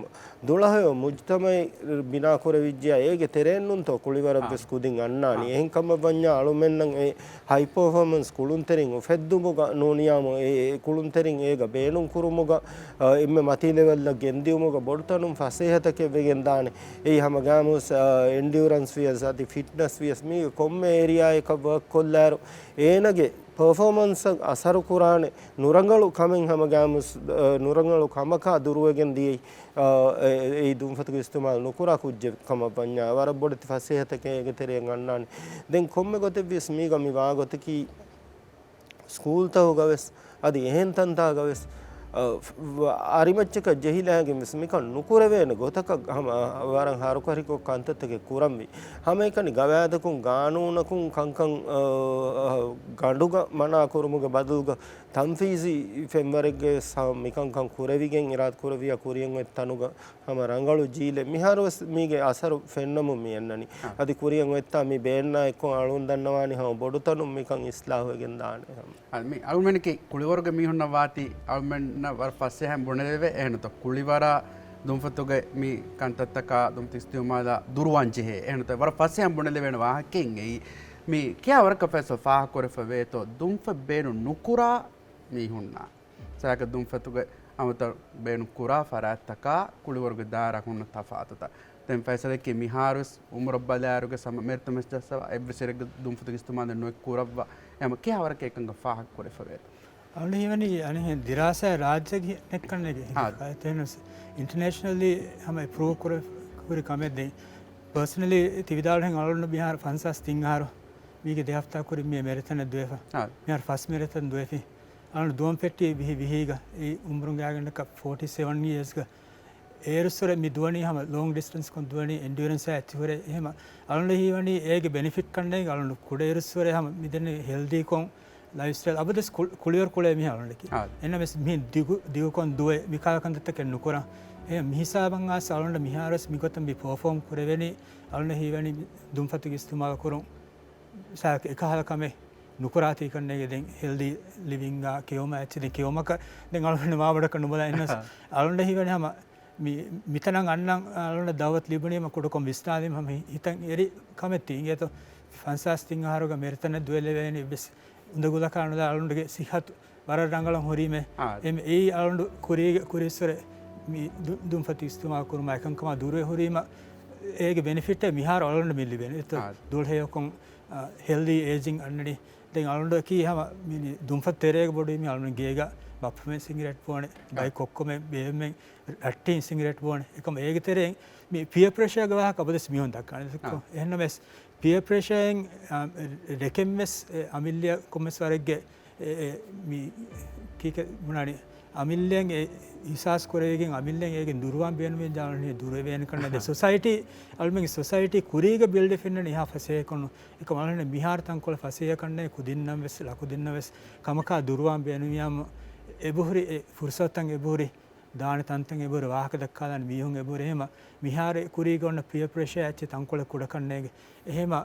ދުޅަހެޔޮ މުޖްތަމައެއް ބިނާކުރެވިއްޖެޔާ އޭގެ ތެރެއިންނުންތޯ ކުޅިވަރަށްވެސް ކުދިން އަންނާނީ. އެހެންކަމަށް ވަންޏާ އަޅުމެންނަށް އެ ހައި ޕަރފޯމަންސް ކުޅުންތެރިން އުފެއްދުމުގަ ނޫނިޔާމު އެ، އެ ކުޅުންތެރިން އޭގަ ބޭނުންކުރުމުގަ، އަ، އެންމެ މަތީ ލެވެލްއަށް ގެންދިއުމުގަ ބޮޑުތަނުން ފަސޭހަތަކެއް ވެގެންދާނެ. އެއީ ހަމަ ގާމުސް، އަ، އެންޑިއުރަންސް ވިޔަސް އަދި ފިޓްނަސް ވިޔަސް މީގެ ކޮންމެ އޭރިއާއަކަށް ވަރކް ކޮށްލާއިރު އޭނަގެ ޕަރފޯމަންސަށް އަސަރުކުރާނެ ނުރަނގަޅު ކަމެއް ހަމަ ގާމުސް، އަ، ނުރަނގަޅު ކަމަކާ ދުރުވެގެން ދިޔައީ، އަ، އެ، އެ، އެއީ ދުންފަތުގެ އިސްތިމާލް ނުކުރާ ކުއްޖެއް ކަމަށް ވަންޏާ ވަރަށް ބޮޑެތި ފަސޭހަތަކެއް އޭގެ ތެރެއަށް އަންނާނެ. ދެން ކޮންމެ ގޮތެއްވިޔަސް މީގަ މި ވާގޮތަކީ ސްކޫލްތަކުގަވެސް އަދި އެހެން ތަންތާގަވެސް، އަ، ފް-، ވ-، އަރިމައްޗަކަށް ޖެހިލާގެން ވެސް މިކަން ނުކުރެވޭނެ ގޮތަކަށް ހަމަ ވަރަށް ހަރުކަށިކޮށް ކަންތައްތަކެއް ކުރަންވީ. ހަމައެކަނި ގަވާއިދަކުން، ގާނޫނަކުން ކަންކަން، އަ، އަ، ގަނޑުގަ މަނާ ކުރުމުގެ ބަދަލުގަ ތަންފީޒީ ފެންވަރެއްގަ ވެސް ހަމަ މިކަންކަން ކުރެވިގެން އިރާދަ ކުރެއްވިޔާ ކުރިއަށް އޮތް ތަނުގަ ހަމަ ރަނގަޅު ޖީލެއް މިހާރުވެސް މީގެ އަސަރު ފެންނަމުން މި އަންނަނީ. އަ. އަދި ކުރިއަށް އޮތްތާ މި ބޭންނާ އެއްކޮށް އަޅުން ދަންނަވާނީ ހަމަ ބޮޑުތަނުން މިކަން އިސްލާހުވެގެން ދާނެ ހަމަ. އަ، މި އަޅުމެންގެ ކުޅިވަރުގެ މީހުންނަށް ވާތީ އަޅުމެންނަށް ވަރަށް ފަސޭހައިން ބުނެލެވޭ. އެހެންތޯ ކުޅިވަރާ ދުންފަތުގެ މި ކަންތައްތަކާ ދުންފަތު އިސްތިއުމާލާ ދުރުވާން ޖެހޭ. އެހެންތޯ ވަރަށް ފަސޭހައިން ބުނެލެވޭނެ ވާހަކައެއް އެއީ. މި ކިޔާ ވަރަކަށް ފައިސަލް ފާހަގަކުރެފަ ވޭތޯ ދުންފަތް ބޭނުން ނުކުރާ މީހުންނާ ސައިކަ ދުންފަތުގެ އަމަތައް ބޭނުން ކުރާ ފަރާތްތަކާ ކުޅިވަރުގެ ދާއިރާ ހުންނަ ތަފާތުތައް. ދެން ފައިސަލަކީ މިހާރުވެސް އުމުރަށް ބަލާއިރުގެ ސަމަ މެރިތަމެސް ޖައްސަވާ އެއްވެސް އިރެއްގެ ދުންފަތުގެ އިސްތިމާލެއް ނުއެއް ކުރައްވާ. އެހެމަ ކިހާވަރަކަށް އެކަންކަން ފާހަގަ ކުރެފަ ވޭތޯ؟ އަޅު ހީވަނީ އަނެއް ދިރާސާ ރާއްޖޭގެ ނެއްކަންނޭގެ އާ. އިންޓަރނޭޝަނަލީ ހަމަ އެޕްރޫވް ކުރެ، ކުރި ކަމެއް ދެން. ޕާސަނަލީ ތި ވިދާޅުހެން އަޅުން މިހާރު ފަންސާސް ތިން އަހަރު މީގެ ދެ ހަފްތާ ކުރިން މި މެރިތަނަށް ދުވެފަ. އާ. މިހާރު ފަސް މެރިތަން ދުވެފި. އަޅުން ދުވަން ފެއްޓީ ވިހި ވިހީގަ އެ އުމުރުން ގާގަނޑަކަށް ފޯޓީ ސެވަން އިޔާސްގަ އޭރުއްސުރެ މި ދުވަނީ ހަމަ ލޯންގް ޑިސްޓެންސްކޮށް ދުވަނީ އެންޑިއުރެންސާ އެއްޗިހުރެ. އެހެމަ އަޅުގަނޑަށް ހީވަނީ އޭގެ ބެނިފިޓް ކަންނޭނގެ އަޅުގަނޑު ކުޑައިރުއްސުރެ ހަމަ މިދެންނެވި ހެލްދީކޮން ލައިފްސްޓައިލް އަބަދުވެސް ކު-، ކުޅިވަރު ކުޅޭ މީހާ އަޅުގަނޑަކީ. އާ. އެންނަމެސް މިހެން ދިގު، ދިގުކޮން ދުވެ މިކާލަ ކަންތައްތަކެއް ނުކުރާ. އެ މިހިސާބަށް އައިސް އަޅުގަނޑަށް މިހާރުވެސް މިގޮތަށް މި ޕަރފޯމް ކުރެވެނީ އަޅުގަނޑަށް ހީވަނީ ދުންފަތުގެ އިސްތިމާލް ކުރުން ސާކް އެކަހަލަ ކަމެއް ނުކުރާތީ ކަންނޭނގެ ދެން ހެލްދީ ލިވިންގ ކެއުމަށް އެއްޗެއް ދެން ކެއުމަކަށް ދެން އަޅުގަނޑު މާބޮޑަކަށް ނުބަލާ އިންނަސް އަޅުގަނޑަށް ހީވަނީ ހަމަ މި، މިތަނަށް އަންނަން އަޅުގަނޑަށް ދައުވަތު ލިބުނީމަ ކުޑަކޮށް ވިސްނާލީމަ ހަމަ ހިތަށް އެރި ކަމެއް ތީ އިނގޭތޯ. ފަންސާސް ތިން އަހަރުގަ މިރަށް ދުވެލެވޭނީ ވެސް އުނދަގުލަކާ ނުލާ އަޅުގަނޑުގެ ސިއްހަތު ވަރަށް ރަނގަޅަށް ހުރީމޭ. އާ. އެމް އެއީ އަޅުގަނޑު ކުރީގެ ކުރިއްސުރެ މި ދު-، ދުންފަތު އިސްތިމާލް ކުރުމާ އެކަންކަމާ ދުރުވެ ހުރީމަ އޭގެ ބެނިފިޓެއް މިހާރު އަޅުގަނޑު މި ލިބޭނެ. އެތަ އާ. ދުޅަހެޔޮކޮން، އާ، ހެލްދީ އޭޖިން އަންނަނީ. ދެން އަޅުގަނޑަކީ ހަމަ މި ދުންފަތު ތެރޭގަ ބޮޑުވީމީ އަޅުގަނޑު ގޭގަ ބައްޕަމެން ސިނގިރޭޓް ބޯނެ، އާ. ބައި ކޮއްކޮމެން ބޭބެމެން ރައްޓެހިން ސިނގިރޭޓް ބޯނެ. އެކަމަ އޭގެ ތެރެއިން މި ޕިއަ ޕްރެޝާގެ ވާހަކަ އަބަދުވެސް މީހުން ދައްކާނެ. އާ. އެހެންނަމަވެސް ޕިއަ ޕްރެޝާއިން، އާ، ރެކެން ވެސް، އެ، އަމިއްލަ ކޮންމެސް ވަރެއްގެ އެ، އެ، މި ކީކެ ބުނާނީ އަމިއްލައަށް އެ އިހްސާސް ކުރެވިގެން އަމިއްލައަށް އޭގެން ދުރުވާން ބޭނުމި ޖާލަނީ ދުރުވެވޭނެ ކަންނޭ. ދެ ސޮސައިޓީ އަޅުމެންގެ ސޮސައިޓީ ކުރީގަ ބިލްޑެއް ފެންނަނީ އެހާ ފަސޭހަކޮށް ނޫން. އެކަމަ އަޅުގަނޑު މިހާރު ތަންކޮޅެއް ފަސޭހަކަންނޭ ކުދިންނަށް ވެސް ލަކުދިންނަށް ވެސް ކަމަކާ ދުރުވާން ބޭނުމިއްޔާމު އެބަހުރި އެ ފުރުސަތުތައް އެބަހުރި ދާނެ ތަންތަން އެބަހުރި ވާހަކަ ދައްކާލާނެ މީހުން އެބަހުރި. އެހެމަ މިހާރު ކުރީގަ އޮންނަ ޕިއަ ޕްރެޝާ އެއްޗެއް ތަންކޮޅެއް ކުޑަކަންނޭގެ. އެހެމަ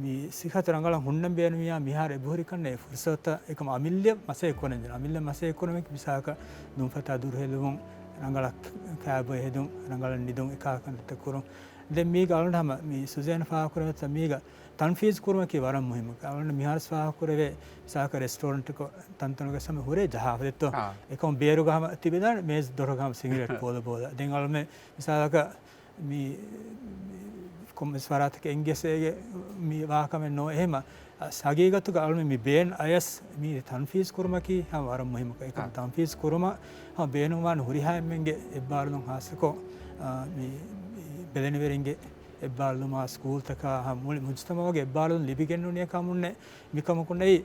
މި ސިއްހަތު ރަނގަޅަށް ހުންނަން ބޭނުމިއްޔާ މިހާރު އެބަހުރި ކަންނޭ ފުރުސަތުތައް އެކަމަ އަމިއްލަ މަސައްކަތް ކުރަން ޖެހޭ. އަމިއްލަ މަސައްކަތް ކުރުމަކީ މިސާލަކަށް ދުންފަތާ ދުރުހެލުމުން، ރަނގަޅަށް ކާބޮއެ ހެދުން، ރަނގަޅަށް ނިދުން އެކާ ކަންތައް ކުރުން. ދެން މީގަ އަޅުގަނޑު ހަމަ މި ސުޒޭން ފާހަގަކުރެވޭތޯ މީގަ ތަންފީޒް ކުރުމަކީ ވަރަށް މުހިއްމު. އަޅުގަނޑު މިހާރު ފާހަގަކުރެވޭ މިސާލަކަށް ރެސްޓޯރެންޓްކޮށް ތަންތަނުގަ ހަމަ ހުރޭ ޖަހާފަ ދެއްތޯ. އާ. އެކަމަ ބޭރުގަ ހަމަ ތިބެދާނެ މޭޒު ދޮރުގަ ހަމަ ސިނގިރޭޓް ބޯލަ ބޯލަ. ދެން އަޅުމެ މިސާލަކަށް މި، މި ކޮންމެސް ފަރާތަކަށް އެނގޭސޭގެ މި ވާހަކަމެއް ނޯ. އެހެމަ ސަގީގަތުގަ އަޅުމެ މި ބޭން އަޔަސް މި ތަންފީޒް ކުރުމަކީ ހަމަ ވަރަށް މުހިއްމު ކަމެއް. އެކަމަ އާ. ތަންފީޒް ކުރުމަށް ހަމަ ބޭނުންވާން ހުރިހާ އެންމެންގެ އެއްބާރުލުން ހާއްސަކޮށް، އާ، މި، މި ބެލެނިވެރިންގެ އެއްބާރުލުމާ ސްކޫލްތަކާ ހަމަ މުޅި މުޖުތަމައުގެ އެއްބާރުލުން ލިބިގެންނޫނިއެކާ މުންނެ މިކަމަކުންނެއި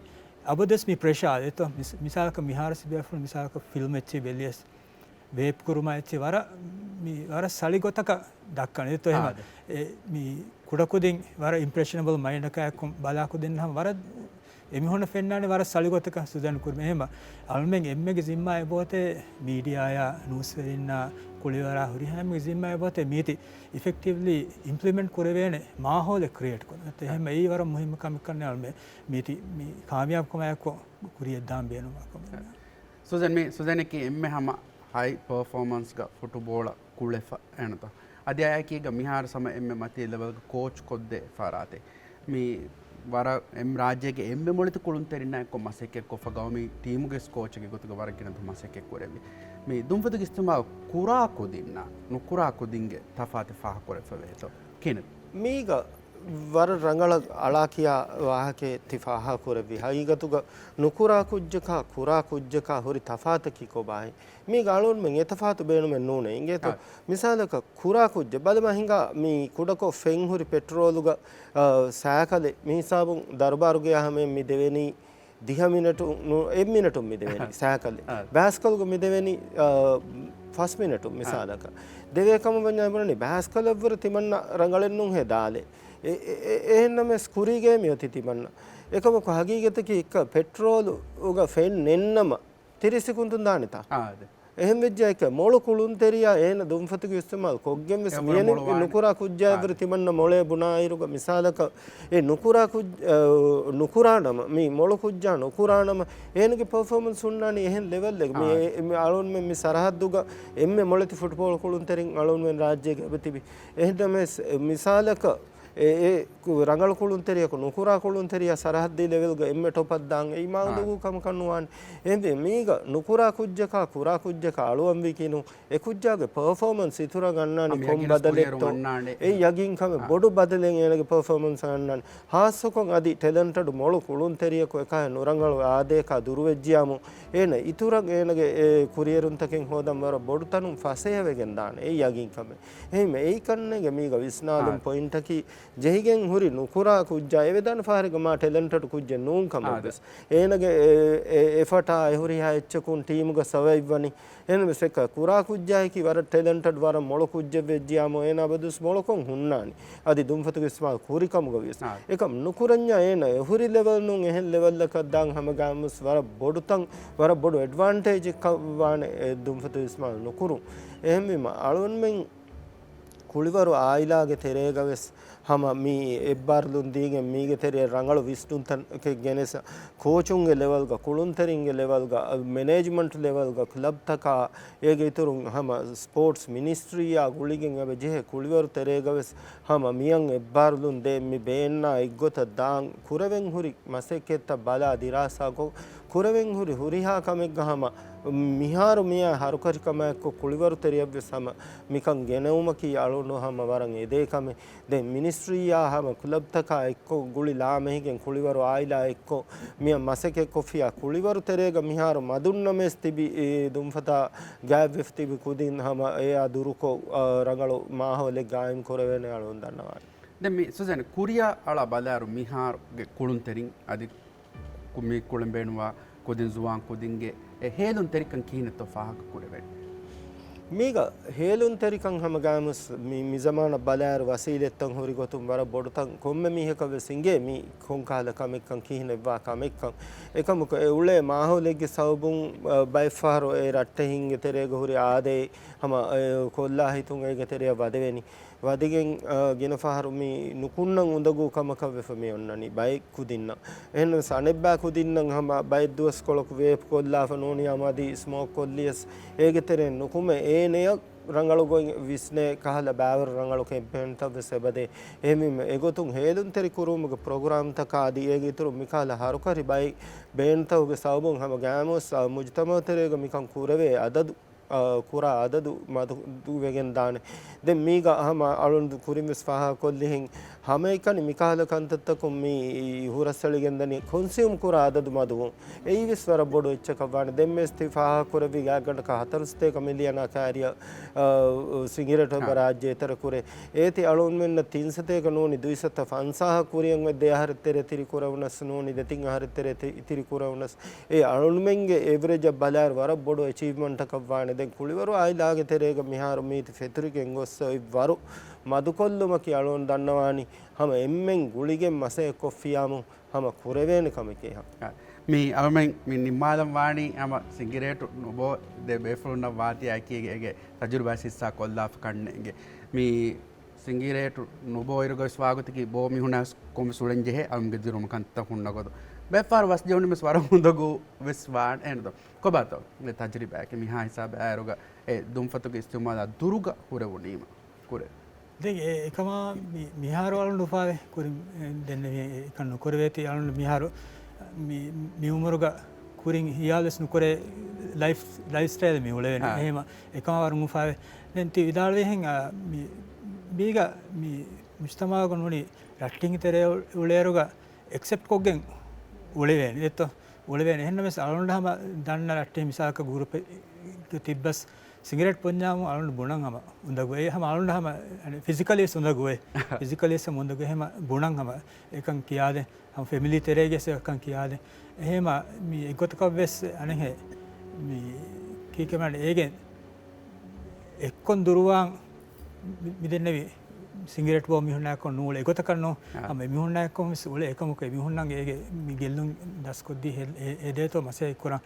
އަބަދުވެސް މި ޕްރެޝާ އެތޯ. މިސް-، މިސާލަކަށް މިހާރު ސިބޭފުޅު މިސާލަކަށް ފިލްމް އެއްޗެއް ބެލިޔަސް ވޭޕް ކުރުމާ އެއްޗެއް ވަރަށް މި ވަރަށް ސަޅި ގޮތަކަށް ދައްކަން. އެ ތޯ އެހެމަ، އާ، އެ މި ކުޑަކުދިން ވަރަށް އިމްޕްރެޝަނަބަލް މައިންޑަކާ އެއްކޮށް ބަލާ ކުދިން ހަމަ ވަރަށް އެމީހުންނަށް ފެންނާނެ ވަރަށް ސަޅި ގޮތަކަށް ސުޒޭން ކުރުމެ. އެހެމަ އަޅުމެން އެންމެގެ ޒިންމާ އެބައޮތޭ މީޑިއާޔާ ނޫސްވެރިންނާ ކުޅިވަރާ ހުރިހާ އެންމެގެ ޒިންމާ އެބައޮތޭ މީތި އިފެކްޓިވްލީ އިމްޕްލިމެންޓް ކުރެވޭނެ މާހައުލެއް ކްރިއޭޓް ކުރުން. އާ. އެހެމަ އެއީ ވަރަށް މުހިއްމު ކަމެއް ކަންނޭ އަޅުމެން މީތި މި ކާމިޔާބުކަމާއެކު ކުރިޔަށްދާން ބޭނުންވާ ކަމެއް. ސުޒެން މި، ސުޒެންއަކީ އެންމެ ހަމަ ހައި ޕަރފޯމަންސްގަ ފުޓުބޯޅަ ކުޅެފަ އެނަތަ. އަދި އަޔަކީގަ މިހާރު ހަމަ އެންމެ މަތީ ލެވެލްގަ ކޯޗް ކޮށްދޭ ފަރާތެއް. މި ވަރަށް އެމް ރާއްޖޭގެ އެންމެ މޮޅެތި ކުޅުންތެރިންނާ އެއްކޮށް މަސައްކަތްކޮށްފަ ގައުމީ ޓީމުގެ ކޯޗެއްގެ ގޮތުގަ ވަރަށް ގިނަ ދުވަހު މަސައްކަތް ކުރެއްވި. މި ދުންފަތުގެ އިސްތިމާލް ކުރާ ކުދިންނާ ނުކުރާ ކުދިންގެ ތަފާތެއް ފާހަގަކުރެވިފަވޭތޯ ކިހިނެއް؟ މީގަ ވަރަށް ރަނގަޅަށް އަޅާ ކިޔާ ވާހަކައެއް ތި ފާހަގަކުރެއްވި. ހަގީގަތުގަ ނުކުރާ ކުއްޖަކާ ކުރާ ކުއްޖަކާ ހުރި ތަފާތަކީ ކޮބާހޭ؟ މީގަ އަޅުގަނޑުމެން އެތަފާތު ބޭނުމެއް ނޫނޭ. އިނގޭތޯ؟ އާ. މިސާލަކަށް ކުރާ ކުއްޖެއް ބަލަމާ ހިނގާ މި ކުޑަކޮށް ފެން ހުރި ޕެޓްރޯލުގަ، އާ، ސައިކަލެއް މިހިސާބުން ދަރުބާރުގެޔާ ހަމައިން މި ދެވެނީ ދިހަ މިނެޓު ނު-، އެއް މިނެޓުން މި ދެވެނީ ސައިކަލެއް. އާ. ބައިސްކަލްގަ މި ދެވެނީ، އާ، ފަސް މިނެޓުން މިސާލަކަށް. ދެވޭ ކަމަށް ވަންޏާ ބުނަނީ ބައިސްކަލަށްވުރެ ތިމަންނަ ރަނގަޅެއްނޫން ހޭ ދާލެއް. އެ-، އެ-، އެ-، އެހެންނަމަވެސް ކުރީގައި މިއޮތީ ތިމަންނަ. އެކަމަކު ހަގީގަތަކީ އެއްކަ ޕެޓްރޯލުގަ ފެން ނެތްނަމަ ތިރީސް ސެކުންދުން ދާނެތާ؟ އާ، އާދެ. އެހެން ވެއްޖެއްޔާ އެކަ މޮޅު ކުޅުންތެރިޔާ އޭނަ ދުންފަތުގެ އިސްތިމާލް ކޮށްގެން ވެސް އެ މިޔަނި މޮޅު ވާނެ. ނުކުރާ ކުއްޖާއަށްވުރެ އާ. ތިމަންނަ މޮޅޭ ބުނާއިރުގަ މިސާލަކަށް އެ ނުކުރާ ކުއް-، އަ، ނުކުރާނަމަ، މި މޮޅު ކުއްޖާ ނުކުރާނަމަ އޭނަގެ ޕަރފޯމަންސް ހުންނާނީ އެހެން ލެވެލްއެއް. މި އާ. އެ-، މި އަޅުންމެ މި ސަރަހައްދުގަ އެންމެ މޮޅެތި ފުޓްބޯޅަ ކުޅުންތެރިން އަޅުންމެން ރާއްޖޭގަ އެބަތިބި. އެހެންނަމަވެސް މިސާލަކަށް އެ، އެ ކު-، ރަނގަޅު ކުޅުންތެރިޔަކު ނުކުރާ ކުޅުންތެރިޔާ ސަރަހައްދީ ލެވެލްގަ އެންމެ ޓޮޕަށް ދާން އެއީ މާ އާ. އުނދަގޫ ކަމަކަށް ނުވާނެ. އެހެންވެ، މީގަ ނުކުރާ ކުއްޖަކާ ކުރާ ކުއްޖަކާ އަޅުވަންވީކީ ނޫން. އެ ކުއްޖާގެ ޕަރފޯމަންސް އިތުރަށް އަންނާނީ ކޮން ބަދަލެއްތޯ؟ އެ ޔަގީންކަމެއް އާ. ބޮޑު ބަދަލެއް އޭނަގެ ޕަރފޯމަންސަށް އަންނާނީ. ހާއްސަކޮށް އަދި ޓެލެންޓެޑް މޮޅު ކުޅުންތެރިޔަކު އެކާ ނުރަނގަޅު އާދަޔަކާ ދުރުވެއްޖިޔާމު، އޭނަ އިތުރަށް އޭނަގެ އެ ކުރިއެރުންތަކެއް ހޯދަން ވަރަށް ބޮޑު ތަނުން ފަސޭހަވެގެން ދާނެ. އެ ޔަގީންކަމެއް. އެހެންވެ، އެއީ ކަންނޭނގެ މީގަ ވިސްނާލުން އާ. ޕޮއިންޓަކީ، ޖެހިގެން ހުރި ނުކުރާ ކުއްޖާ އެވެދާނެ ފަހަރެއްގަ މާ ޓެލެންޓެޑް ކުއްޖެއް ނޫން ކަމަށް ވެސް. އޭނަގެ އެ، އެ، އެފަޓާ އެ ހުރިހާ އެއްޗަކުން ޓީމުގަ ސަވައިވް ވަނީ. އެހެންވެސް އެކަ ކުރާ ކުއްޖާއަކީ ވަރަށް ޓެލެންޓެޑް، ވަރަށް މޮޅު ކުއްޖެއް ވެއްޖިޔާމު އޭނާ ބަދުސް މޮޅުކޮށް ހުންނާނީ. އަދި ދުންފަތުގެ އިސްމާ ކުރިކަމުގަ ވިޔަސް. އާ. އެކަމް ނުކުރަންޏާ އޭނަ އެ ހުރި ލެވެލް ނޫން އެހެން ލެވެލްއަކަށް ދާން ހަމަ ގާމުސް ވަރަށް ބޮޑުތަން، ވަރަށް ބޮޑު އެޑްވާންޓޭޖެއް ކަ-، ވާނެ އެ ދުންފަތު އިސްމާ ނުކުރުން. އެހެންވީމަ އަޅުންމެން ކުޅިވަރު އާއިލާގެ ތެރޭގަ ވެސް ހަމަ މި އެއްބާރުލުން ދީގެން މީގެ ތެރެއަށް ރަނގަޅު ވިސްނުންތަކެއް ގެނެސް، ކޯޗުންގެ ލެވެލްގަ، ކުޅުންތެރިންގެ ލެވެލްގަ، މެނޭޖްމަންޓް ލެވެލްގަ، ކްލަބްތަކާ އޭގެ އިތުރުން ހަމަ ސްޕޯޓްސް މިނިސްޓްރީއާ ގުޅިގެން އެބަ ޖެހޭ ކުޅިވަރު ތެރޭގަ ވެސް ހަމަ މިއަށް އެއްބާރުލުން ދޭ މި ބޭންނާ އެއްގޮތަށް ދާން ކުރެވެން ހުރި މަސައްކަތްތައް ބަލާ ދިރާސާކޮށް، ކުރެވެން ހުރި ހުރިހާ ކަމެއްގަ ހަމަ މިހާރު މިއާ ހަރުކަށިކަމާއެއްކޮށް ކުޅިވަރު ތެރެއަށްވެސް ހަމަ މިކަން ގެނެވުމަކީ އަޅުން ހަމަ ވަރަށް އެދޭ ކަމެއް. ދެން މިނިސްޓްރީއާ ހަމަ ކްލަބްތަކާ އެއްކޮށް ގުޅި ލާމެހިގެން ކުޅިވަރު އާއިލާ އެއްކޮށް މިއަށް މަސައްކަތްކޮށްފިޔާ ކުޅިވަރު ތެރޭގަ މިހާރު މަދުންނަމޭސް ތިބި އެ ދުންފަތާ ގާތްވެފަ ތިބި ކުދިން ހަމަ އެއާ ދުރުކޮށް، އާ، ރަނގަޅު މާހައުލެއް ގާއިމް ކުރެވޭނެ އަޅުން ދަންނަވާނެ. ދެން މި ސުޒޭން ކުރިއަށް އަޅާ ބަލާއިރު މިހާރުގެ ކުޅުންތެރިން އަދި ކު-، މި ކުޅެން ބޭނުންވާ ކުދިން ޒުވާން ކުދިންގެ އެ ހޭލުންތެރިކަން ކިހިނެއްތޯ ފާހަގަ ކުރެވޭނެ؟ މީގަ ހޭލުންތެރިކަން ހަމަ ގާމުސް މި، މި ޒަމާނަށް ބަލާއިރު ވަސީލަތްތައް ހުރި ގޮތުން ވަރަށް ބޮޑުތަން ކޮންމެ މީހަކަށް ވެސް އިނގޭ މި ކޮންކަހަލަ ކަމެއްކަން ކިހިނެއްވާ ކަމެއްކަން. އެކަމަކު އެ އުޅޭ މާހައުލެއްގެ ސަބަބުން، އަ، ބައެއްފަހަރު އެ ރައްޓެހިންގެ ތެރޭގަ ހުރި އާދައެއް ހަމަ، އެ، ކޮށްލާ ހިތުން އޭގެ ތެރެއަށް ވަދެވެނީ. ވަދެގެން، އަ، ގިނަ ފަހަރު މި ނުކުންނަން އުނދަގޫ ކަމަކަށް ވެފަ މި އޮންނަނީ ބައެއް ކުދިންނަށް. އެހެންވެސް އަނެއްބާ ކުދިންނަށް ހަމަ ބައެއް ދުވަސްކޮޅަކު ވޭޕް ކޮށްލާފަ ނޫނީ ހަމަ އަދި ސްމޯކް ކޮށްލިޔަސް އޭގެ ތެރެއިން ނުކުމެ އޭނެޔަށް ރަނގަޅު ގޮތް ވިސްނޭ ކަހަލަ ބާވަރު ރަނގަޅު ކެމްޕޭންތައް ވެސް އެބަދޭ. އެހެންވީމަ އެގޮތުން ހޭލުންތެރި ކުރުވުމުގެ ޕްރޮގްރާމްތަކާ އަދި އޭގެ އިތުރުން މިކަހަލަ ހަރުކަށި ބައެއް ބޭންތަކުގެ ސަބަބުން ހަމަ ގާމުސް، އަ، މުޖުތަމައު ތެރޭގަ މިކަން ކުރެވޭ އަދަދު އާ، ކުރާ އަދަދު މަދު ވެގެން ދާނެ. ދެން މީގަ ހަމަ އަޅުން ކުރިން ވެސް ފާހަގަކޮށްލިހެން ހަމައެކަނި މިކަހަލަ ކަންތައްތަކުން މި ހުރަސްއެޅިގެންދަނީ ކޮންސިއުމް ކުރާ އަދަދު މަދުވުން. އެއީ ވެސް ވަރަށް ބޮޑު އެއްޗަކަށް ވާނެ. ދެން ވެސް ތި ފާހަގަކުރެއްވި ގާތްގަނޑަކަށް ހަތަރު ސަތޭކަ މިލިއަނާ ކާރިއަށް، އާ، ސިނގިރޭޓު އެބަ ރާއްޖެ އެތެރެ ކުރޭ. އޭތި އަޅުންމެންނަށް ތިން ސަތޭކަ ނޫނީ ދުއި ސަތަ ފަންސާހަށް ކުރިއަށް ދެ އަހަރެއް ތެރޭ ތިރި ކުރެވުނަސް ނޫނީ ދެތިން އަހަރެއް ތެރޭ ތި-، ތިރި ކުރެވުނަސް އެ އަޅުންމެންގެ އެވްރެޖަށް ބަލާއިރު ވަރަށް ބޮޑު އެޗީވްމަންޓަކަށް ވާނެ. ދެން ކުޅިވަރު އާއިލާގެ ތެރޭގަ މިހާރު މީތި ފެތުރިގެން ގޮއްސަ އޮތް ވަރު މަދުކޮށްލުމަކީ އަޅުން ދަންނަވާނީ ހަމަ އެންމެން ގުޅިގެން މަސައްކަތްކޮށްފިޔާމު ހަމަ ކުރެވޭނެ ކަމެކޭ ހަމަ. އާ، މި އަޅުމެން މި ނިންމާލަން ވާނީ ހަމަ ސިނގިރޭޓު ނުބޯ ދެ ބޭފުޅުންނަށް ވާތީ އަކީ އޭގެ ތަޖުރިބާ ހިއްސާ ކޮށްލާފަ ކަންނޭނގެ. މި ސިނގިރޭޓު ނުބޯ އިރުގަވެސް ވާގޮތަކީ ބޯ މީހުނާ ކޮންމެސް އުޅެން ޖެހޭ އަޅުމެންގެ ދިރުމަކަންތައް ހުންނަ ގޮތު. ބައެއްފަހަރު ވަސް ޖެހުނީމެސް ވަރަށް އުނދަގޫ ވެސް ވާނެ އެހެންތޯ. ކޮބާތޯ އެ ތަޖުރިބާއަކީ މިހާ ހިސާބަށް އައިރުގަ އެ ދުންފަތުގެ އިސްތިޢުމާލާ ދުރުގަ ހުރެވުނީމަ ކުރޭ. ދެން އެ އެކަމާ މި-، މިހާރު އަޅުން ނުފާވޭ. ކުރިން ދެންނެވި އެކަން ނުކުރެވޭތީ އަޅުން މިހާރު މި-، މި އުމުރުގަ ކުރިން ހިޔާލުވެސް ނުކުރޭ ލައިފް، ލައިފް ސްޓައިލް މި އުޅެވެނީ. އާ. އެހެމަ އެކަމާ ވަރުން އުފާވެ. ދެން ތި ވިދާޅުވިހެން، އާ، މި-، މީގަ މި މުޖްތަމަޢުގަ ނޫނީ ރައްޓެހިން ތެރޭ އުޅޭއިރުގަ އެކްސެޕްޓް ކޮށްގެން އުޅެވޭނެ ދެއްތޯ؟ އުޅެވޭނެ. އެހެންނަމަވެސް އަޅުގަނޑު ހަމަ ދަންނަ ރައްޓެހި މިސާލަކަށް ގުރޫޕެއްގަ ތިއްބަސް ސިނގިރޭޓް ބުންޏާމު އަޅުގަނޑު ބުނަން ހަމަ އުނދަގޫ. އެ ހަމަ އަޅުގަނޑު ހަމަ ފިޒިކަލީ ވެސް އުނދަގޫ. އެ ފިޒިކަލީ ވެސް ހަމަ އުނދަގޫ. އެ ހަމަ ބުނަން ހަމަ އެކަން ކިޔާދެން. ހަމަ ފެމިލީ ތެރޭގެ ވެސް އެކަން ކިޔާދެން. އެހެމަ މި އެގޮތަކަށް ވެސް އަނެއްހެ މި ކީކެމަން އޭގެން އެއްކޮން ދުރުވާން މި-، މިދެންނެވި ސިނގިރޭޓް ބޯ މީހުންނާއެކު ނޫޅެ އެގޮތަކަށް ނޫ. އާ. ހަމަ އެމީހުންނާއެކު ވެސް އުޅޭ އެކަމަކު އެމީހުންނަށް އޭގެ މި ގެއްލުން ދަސްކޮށްދީ ހެ-، އެ-، އެދޭތޯ މަސައްކަތް ކުރަން.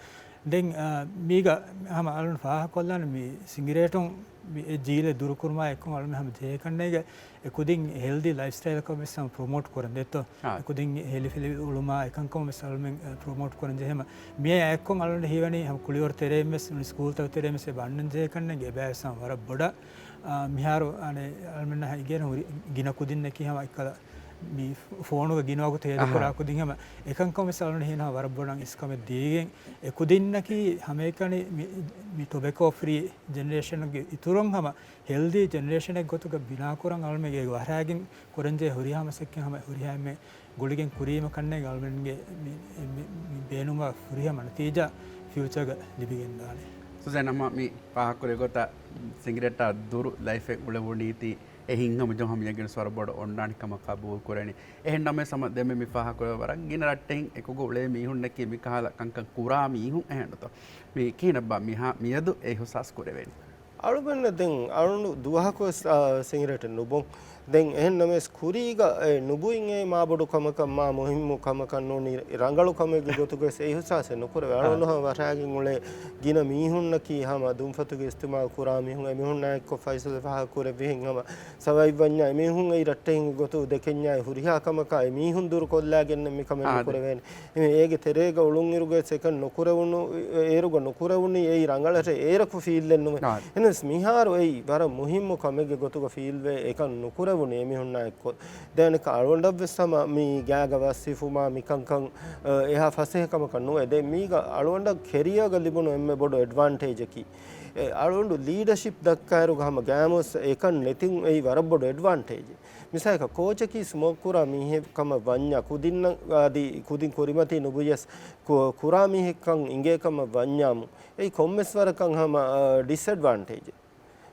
ދެން، އާ، މީގަ ހަމަ އަޅުން ފާހަގަކޮށްލާނެ މި ސިނގިރޭޓުން މި އެ ޖީލެއް ދުރުކުރުމާ އެކު އަޅުމެން ހަމަ ޖެހޭކަންނޭގެ އެ ކުދިން ހެލްދީ ލައިފް ސްޓައިލަކަށް ވެސް ހަމަ ޕްރޮމޯޓް ކުރަން ދެއްތޯ؟ އާ. އެ ކުދިން ހެލިފިލި އުޅުމާ އެކަންކަމަށް ވެސް އަޅުމެން، އަ، ޕްރޮމޯޓް ކުރަން ޖެހޭމަ. މިއާ އެއްކޮށް އަޅުމެން ހީވަނީ ހަމަ ކުޅިވަރު ތެރެއިން ވެސް ސްކޫލްތައް ތެރެއިން ވެސް އެބަ އަންނަން ޖެހޭކަންނޭގެ އެބައި ވެސް ހަމަ ވަރަށް ބޮޑަށް، އާ، މިހާރު އަނެއް އަޅުމެންނަށް އިގޭން ހުރި ގިނަ ކުދިންނަކީ ހަމަ އެއްކަލަ މި ފޯނުގަ ގިނަ ވަގުތު ހޭދަކުރާ ކުދިން ހަމަ އެކަންކަމަށް ވެސް އަޅުގަނޑު ހީނަ ވަރަށް ބޮޑަށް އިސްކަމެއް ދީގެން އެ ކުދިންނަކީ ހަމައެކަނި މި، މި ޓޮބެކޯ ފްރީ ޖެނެރޭޝަންގެ އިތުރުން ހަމަ ހެލްދީ ޖެނެރޭޝަނެއް ގޮތުގަ ބިނާކުރަން އަޅުމެންގެ ވަރައިގެން ކުރަންޖެހޭ ހުރިހާ މަސައްކަތް ހަމަ ހުރިހާ އެންމެ ގުޅިގެން ކުރީމަ ކަންނޭނގެ އަޅުމެންގެ މި، މި، މި ބޭނުމާ ހުރިހާ ނަތީޖާ ފިއުޗާގަ ލިބިގެންދާނެ. ސުޒޭން ހަމަ މި ފާހަގަކުރި ގޮތަށް ސިނގިރޭޓާ ދުރު ލައިފެއް އުޅެވުނީތީ އެހެން ހަމަޖަހަން މި އެނގެން ވަރަށް ބޮޑަށް އޮންނާނެ ކަމަށް ޤަބޫލު ކުރަނީ. އެހެން ނަމަވެސް ހަމަ ދެންމެ މި ފާހަގަކުރެވޭ ވަރަށް ގިނަ ރައްޓެހިން އެކުގަ އުޅޭ މީހުންނަކީ މި ކަހަލަ ކަންކަން ކުރާ މީހުން އެހެންނުތޯ؟ މި ކިހިނެއްބާ މިހާ މިއަދު އެ އިހުސާސް ކުރެވޭނީ؟ އަޅުގަނޑަށް ދެން އަޅުގަނޑު ދުވަހަކުވެސް، އާ، ސިނގިރޭޓެއް ނުބޮން. ދެން އެހެން ނަމަވެސް ކުރީގަ އެ ނުބުއިން އެއީ މާބޮޑު ކަމަކަށް، މާ މުހިއްމު ކަމަކަށް ނޫނީ ރަނގަޅު ކަމެއްގެ ގޮތުގަވެސް އެ އިހުސާސެއް ނުކުރެވޭ. އަޅުގަނޑު ހަމަ ވަށާގެން އުޅޭ ގިނަ މީހުންނަކީ ހަމަ ދުންފަތުގެ އިސްތިމާލް ކުރާ މީހުން. އެމީހުންނާ އެއްކޮށް ފައިސަލް ފާހަގަ ކުރެއްވިހެން ހަމަ ސަވައިވް ވަންޏާ އެމީހުން އެއީ ރައްޓެހިންގެ ގޮތުގަ ދެކެންޏާ ހުރިހާ ކަމަކާ އެމީހުން ދުރުކޮށްލާގެން މިކަމެއް އާދެ. ނުކުރެވޭނެ. އެމީ އޭގެ ތެރޭގަ އުޅުންއިރުގަވެސް އެކަން ނުކުރެވުނު، އޭރުގަ ނުކުރެވުނީ އެއީ ރަނގަޅަށޭ އޭރަކު ފީލްއެއް ނުވޭ. އާދެ. އެހެނަސް މިހާރު އެއީ ވަރަށް މުހިއްމު ކަމެއްގެ ގޮތުގަ ފީލްވޭ އެކަން ނުކުރެވުނީ އެމީހުންނާ އެއްކޮށް. ދެން އަޅުގަނޑަށްވެސް ހަމަ މި ގާގަ ވަސް ހިފުމާ މިކަންކަން، އަ، އެހާ ފަސޭހަ ކަމަކަށް ނުވޭ. ދެން މީގަ އަޅުގަނޑަށް ކެރިއަރގަ ލިބުނު އެންމެ ބޮޑު އެޑްވާންޓޭޖަކީ، އެ، އަޅުގަނޑު ލީޑަޝިޕް ދައްކާއިރުގަ ހަމަ ގާމުސް އެކަން ނެތިން އެއީ ވަރަށް ބޮޑު އެޑްވާންޓޭޖެއް. މިސާލަކަށް ކޯޗަކީ ސްމޯކް ކުރާ މީހެއް ކަމަށް ވަންޏާ ކުދިންނަށް އަދި ކުދިން ކުރިމަތީ ނުބުއްޔަސް ކު-، ކުރާ މީހެއްކަން އިނގޭ ކަމަށް ވަންޏާމު، އެއީ ކޮންމެސް ވަރަކަށް ހަމަ، އަ، ޑިސްއެޑްވާންޓޭޖެއް.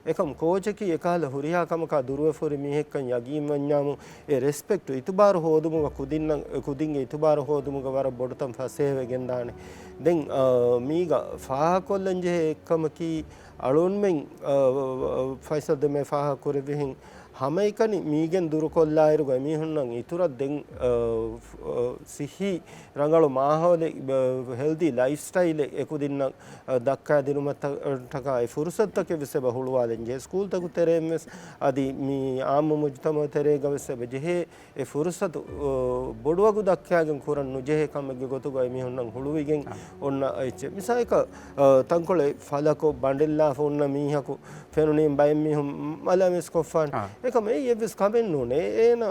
އެކަމް ކޯޗަކީ އެކަހަލަ ހުރިހާ ކަމަކާ ދުރުވެފަ ހުރި މީހެއްކަން ޔަގީން ވަންޏާމު، އެ ރެސްޕެކްޓު އިތުބާރު ހޯދުމުގަ ކުދިންނަށް، ކުދިންގެ އިތުބާރު ހޯދުމުގަ ވަރަށް ބޮޑުތަން ފަސޭހަވެގެންދާނެ. ދެން، އަ، މީގަ ފާހަގަކޮށްލަންޖެހޭ އެއްކަމަކީ، އަޅުންމެން، އަ، ފައިސަލް ދެންމެ ފާހަގަކުރެއްވިހެން، ހަމައެކަނި މީގެން ދުރުކޮށްލާއިރުގަ އެމީހުންނަށް އިތުރަށް ދެން، އަ، ފް-، އަ، ސިއްހީ ރަނގަޅު މާހައުލެއް، އަ، ހެލްދީ ލައިފްސްޓައިލެއް އެކުދިންނަށް، އަ، ދައްކާދިނުމަށްޓަކާ އެ ފުރުސަތުތަކެއްވެސް އެބަ ހުޅުވާލަން ޖެހޭ. ސްކޫލްތަކު ތެރެއިންވެސް އަދި މި އާއްމު މުޖުތަމައު ތެރޭގަވެސް އެބަ ޖެހޭ އެ ފުރުސަތު، އަ، ބޮޑުވަގު ދައްކާގެން ކުރަން ނުޖެހޭ ކަމެއްގެ ގޮތުގަ އެމީހުންނަށް ހުޅުވިގެން އާ. އޮންނަ އެއްޗެއް. މިސާލަކަށް، އަ، ތަންކޮޅެއް ފަލަކޮށް ބަނޑެއްލާފަ އޮންނަ މީހަކު ފެނުނީ ބައެއް މީހުން މަލަމެސް ކޮށްފާނެ. އާ. އެކަމަ އެއީ އެއްވެސް ކަމެއް ނޫނޭ. އޭނަ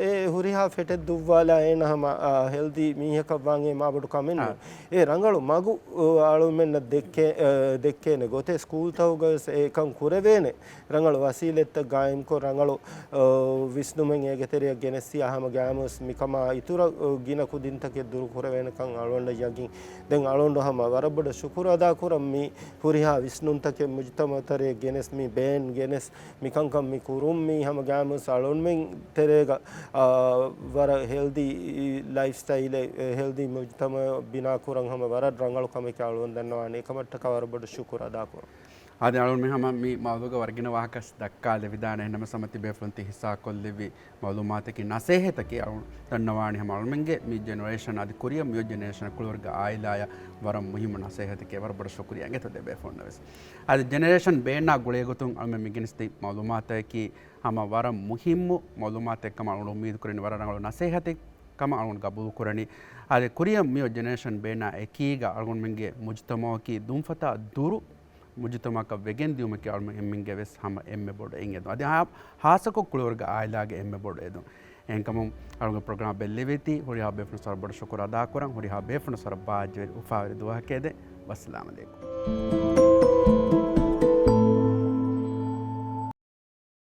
އެ ހުރިހާ ފެޓެއް ދުއްވާލާ އޭނަ ހަމަ، އާ، ހެލްދީ މީހަކަށް ވާން އެ މާބޮޑު ކަމެއް އާ. ނޫން. އެ ރަނގަޅު މަގު، އަ، އަޅުމެންނަށް ދެއްކޭ، އަ، ދެއްކޭނެ ގޮތެއް ސްކޫލްތަކުގަވެސް އެކަން ކުރެވޭނެ. ރަނގަޅު ވަސީލަތްތައް ގާއިމްކޮށް، ރަނގަޅު، އަ، ވިސްނުމެއް އޭގެ ތެރެއަށް ގެނެސްދިޔަ ހަމަ ގާމުސް މިކަމާ އިތުރަށް، އަ، ގިނަ ކުދިންތަކެއް ދުރުކުރެވޭނެކަން އަޅުގަނޑަށް ޔަގީން. ދެން އަޅުގަނޑު ހަމަ ވަރަށް ބޮޑަށް ޝުކުރު އަދާކުރަން މި ހުރިހާ ވިސްނުންތަކެއް މުޖުތަމައުތެރޭ ގެނެސް، މި ބޭން ގެނެސް، މިކަންކަން މި ކުރުން މީ ހަމަ ގާމުސް އަޅުންމެން ތެރޭގަ، އާ، ވަރަށް ހެލްދީ ލައިފްސްޓައިލެއް، ހެލްދީ މުޖުތަމައެއް ބިނާކުރަން ހަމަ ވަރަށް ރަނގަޅު ކަމެކޭ އަޅުގަނޑު ދަންނަވާނެ. އެކަމަށްޓަކާ ވަރަށް ބޮޑަށް ޝުކުރު އަދާކުރަން. އާދެ، އަޅުން މި ހަމަ މި މައުޟޫގަ ވަރަށް ގިނަ ވާހަކަ ދައްކާލެވިދާނެ. އެހެންނަމަ ސަމަތި ބޭފުޅުން ތި ހިއްސާކޮށްލެއްވި މައުލޫމާތަކީ ނަސޭހަތަކީ އަޅުން ދަންނަވާނީ ހަމަ އަޅުމެންގެ މި ޖެނެރޭޝަން އަދި ކުރިއަށް މިއޮތް ޖެނެރޭޝަން ކުޅިވަރުގެ އާއިލާޔަށް ވަރަށް މުހިއްމު ނަސޭހަތެކޭ. ވަރަށް ބޮޑަށް ޝުކުރިއްޔާ އިނގޭތޯ ދެ ބޭފުޅުންނަށް ވެސް. އަދި ޖެނެރޭޝަން ބޭންނާ ގުޅޭގޮތުން އަޅުމެން މި ގެނެސްދި މައުލޫމާތަކީ ހަމަ ވަރަށް މުހިއްމު މައުލޫމާތެއް ކަމަށް އަޅުގަނޑު އުއްމީދު ކުރަނީ. ވަރަށް ރަނގަޅު ނަސޭހަތެއް ކަމަށް އަޅުގަނޑު ގަބޫލު ކުރަނީ. އަދި ކުރިއަށް މިއޮތް ޖެނެރޭޝަން ބޭންނާ އެކީގަ އަޅުގަނޑުމެންގެ މުޖުތަމައަކީ ދުންފަތާ ދުރު މުޖުތަމައަކަށް ވެގެން ދިޔުމަކީ އަޅުމެން އެންމެންގެ ވެސް ހަމަ އެންމެ ބޮޑު އެއް އެދުން. އަދި ހާ-، ހާއްސަކޮށް ކުޅިވަރުގެ އާއިލާގެ އެންމެ ބޮޑު އެދުން. އެހެންކަމުން އަޅުގަނޑު ޕްރޮގްރާމް ބެއްލެވިތީ ހުރިހާ ބޭފުޅުން ވަރަށް ބޮޑަށް ޝުކުރު އަދާކުރަން. ހުރިހާ ބޭފުޅުން ވަރަށް ބާއްޖަވެރި އުފާވެރި ދުވަހަކަށް އެދެން. ވައްސަލާމް އަލައިކުމް.